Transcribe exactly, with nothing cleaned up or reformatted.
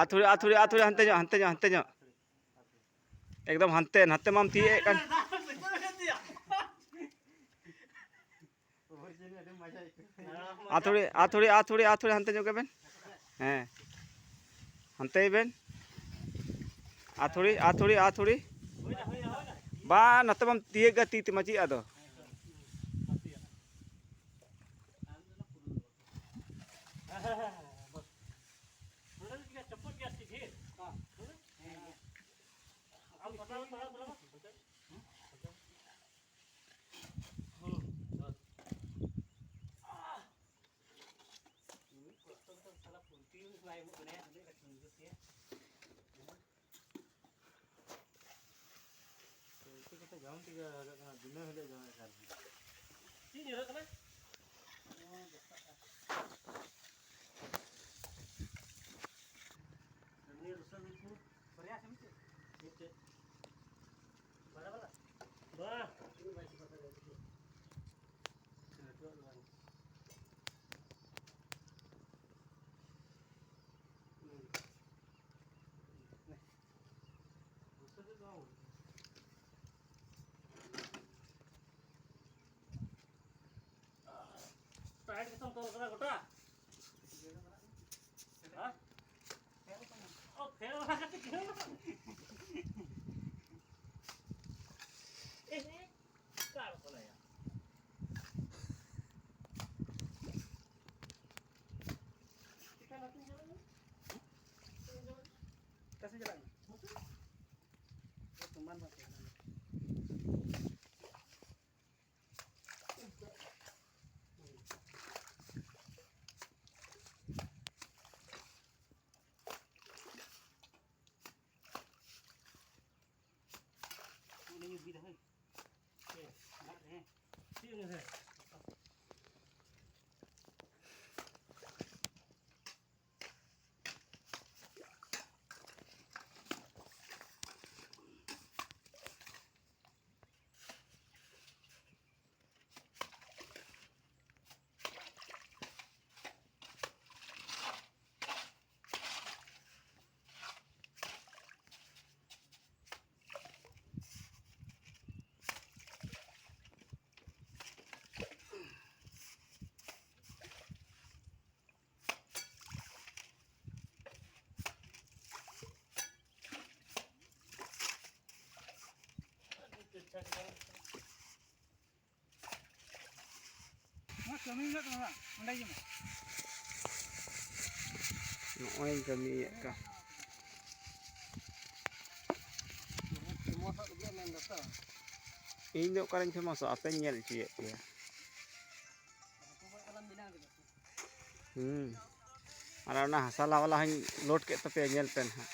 ᱟᱛᱷᱩᱲᱤ, ᱟᱛᱷᱩᱲᱤ, ᱟᱛᱷᱩᱲᱤ, ᱦᱟᱱᱛᱮ ᱧᱚᱜ, ᱦᱟᱱᱛᱮ ᱧᱚᱜ, ᱦᱟᱱᱛᱮ ᱧᱚᱜ᱾ ᱮᱠᱫᱚᱢ ᱦᱟᱱᱛᱮ, ᱱᱟᱛᱮ ᱢᱟᱢ ᱛᱤᱭᱮᱫ ᱠᱟᱱ᱾ ᱟᱛᱷᱩᱲᱤ, ᱟᱛᱷᱩᱲᱤ, ᱟᱛᱷᱩᱲᱤ, ᱟᱛᱷᱩᱲᱤ, ᱦᱟᱱᱛᱮ ᱧᱚᱜ ᱜᱮ ᱵᱮᱱ᱾ ᱦᱮᱸ᱾ ᱦᱟᱱᱛᱮᱭ ᱵᱮᱱ᱾ ᱟᱛᱷᱩᱲᱤ, ᱟᱛᱷᱩᱲᱤ, ᱟᱛᱷᱩᱲᱤ᱾ ᱵᱟ, ᱱᱟᱛᱮ ᱵᱟᱢ ᱛᱤᱭᱟᱹᱜᱟ ᱛᱤ ᱛᱮᱢᱟ ᱪᱮᱫ ᱟᱫᱚ᱾ ᱩᱛᱩ ᱠᱟᱛᱮ ᱡᱚᱢ ᱛᱮᱜᱮ ᱨᱟᱜᱟᱜ ᱠᱟᱱᱟ, ᱫᱤᱱᱟᱹᱢ ᱦᱤᱞᱳᱜ ᱡᱚᱢᱮᱫ ᱠᱟᱱ ᱛᱟᱦᱮᱸᱫ᱾ ᱪᱮᱫ ᱧᱩᱨᱦᱟᱹᱜ ᱠᱟᱱᱟ? ᱱᱤᱭᱟᱹ ᱨᱚᱥᱩᱱ ᱢᱤᱫ ᱯᱷᱩᱲᱩᱜ᱾ ᱵᱟᱨᱭᱟ ᱥᱮ ᱢᱤᱫᱴᱮᱡ? ᱢᱤᱫᱴᱮᱡ᱾ ᱵᱟᱲᱟ ᱵᱟᱞᱟ? ᱵᱟᱝ᱾ ᱞᱟᱹᱴᱩᱣᱟᱜ ᱫᱚ ᱵᱟᱝ᱾ ᱦᱩᱸ᱾ ᱵᱩᱥᱩᱵ ᱫᱚ ᱵᱟᱝ᱾ ᱴᱟᱭᱤᱴ ᱜᱮᱛᱟᱢ ᱛᱚᱞ ᱠᱟᱫᱟ ᱜᱚᱴᱟ? ᱦᱮᱸ? ᱚ, ᱯᱷᱮᱞ ᱵᱟᱲᱟ ᱠᱟᱛᱮ ᱜᱮ᱾ ᱮ, ᱚᱠᱟ ᱨᱮᱠᱚ ᱞᱟᱭᱟ? ᱪᱮᱠᱟ ᱱᱚᱛᱮᱧ ᱪᱟᱞᱟᱜ ᱠᱟᱱᱟ? ᱚᱠᱟ ᱥᱮᱫ ᱪᱟᱞᱟᱜ ᱠᱟᱱᱟ? ᱱᱚᱛᱮ᱾ ᱥᱚᱢᱟᱱ ᱵᱟᱝ ᱛᱟᱦᱮᱸ ᱠᱟᱱᱟ᱾ ᱩᱱᱤ ᱧᱩ ᱵᱤᱫᱟ ᱦᱳᱭ᱾ ᱪᱮᱫ? ᱫᱟᱜ ᱨᱮ᱾ ᱪᱮᱫ ᱩᱱᱤ ᱦᱳᱭ? ᱠᱟᱹᱢᱤ ᱢᱮᱱᱟᱜ ᱛᱟᱢᱟ ᱵᱟᱝ? ᱚᱸᱰᱮ ᱜᱮ ᱢᱮ᱾ ᱱᱚᱜᱼᱚᱭ ᱤᱧ ᱠᱟᱹᱢᱤᱭᱮᱫ ᱠᱟᱱ᱾ ᱤᱧ ᱫᱚ ᱚᱠᱟᱨᱮᱧ ᱯᱷᱮᱢᱟᱥᱚᱜᱼᱟ? ᱟᱯᱮᱧ ᱧᱮᱞ ᱦᱚᱪᱚᱭᱮᱫ ᱯᱮᱭᱟ᱾ ᱦᱩᱸ᱾ ᱟᱨ ᱚᱱᱟ ᱦᱟᱥᱟ ᱞᱟᱣᱟᱞᱟ ᱦᱚᱸᱧ ᱞᱳᱰ ᱠᱮᱫ ᱛᱟᱯᱮᱭᱟ, ᱧᱮᱞ ᱯᱮ ᱱᱟᱦᱟᱜ᱾